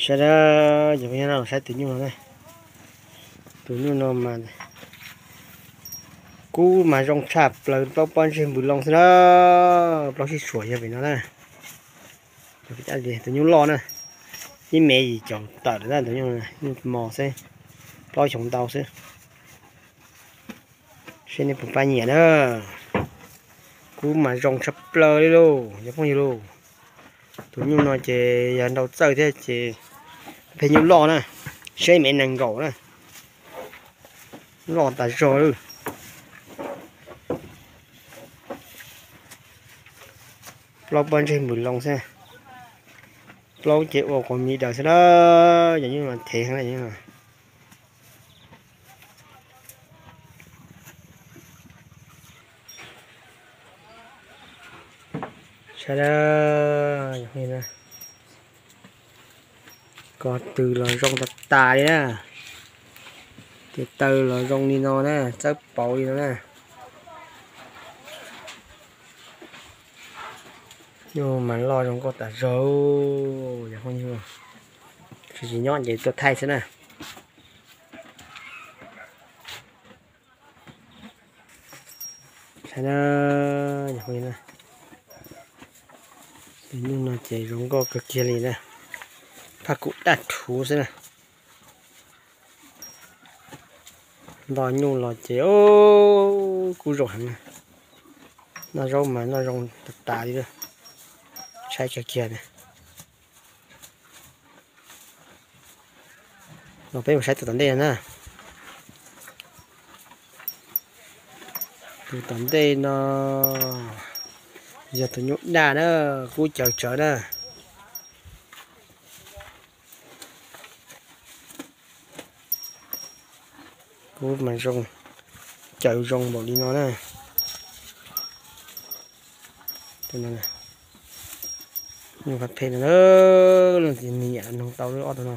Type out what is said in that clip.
Sawv daws, cov phooj ywg, saib tus nyuj no na. Tus nyuj no mas kub mas zoo tshaj plaws, plaub pob ntseg npws loo xwb na. Plaub sib suam yog pem no na. Tus nyuj loj na, ib mev yim caum tawm lawm na, tus nyuj, nyuj mos xwb, plaub xyoos ntau xwb. Seb nej puas pab nyiam na. Kub mas zoo tshaj plaws li lauj cov phooj ywg lauj. Tus nyuj no ces yog nrau txawj thiab ces pheej nyuj loj na, siab ib mev nees nkaum na, loj tas zog lawm. Plaub pob ntseg npws loo xwb, plaub ces ua quas mis daws xwb na. Yog nyuj mas thev heev na. Sawv daws, ko tw los zoo tas tas li na. Tes taw los zoo li no na, txawb pauv li no na. Nyuj mas loj zoo nkauj tas zog, yog phooj ywg, tsis tsis nyob ces tuaj thaij xwb na. Saib na, tus nyuj no ces zoo nkauj kawg kiag li na, phaj kum daj rhuv xwb na. Nto nyuj los ces kub zoo heev na, noj zaub mas noj zoo tas tas li, tshaib kawg kiag na. No peb mus saib tus tom ntej no na. Tus tom ntej no yog tus nyuj daj na, kub caws tsawv na. Kub mas zoo, caws zoo npaum li no na. Nyuj pheej no, leej txiv nws yam noog tau lub ob tug no.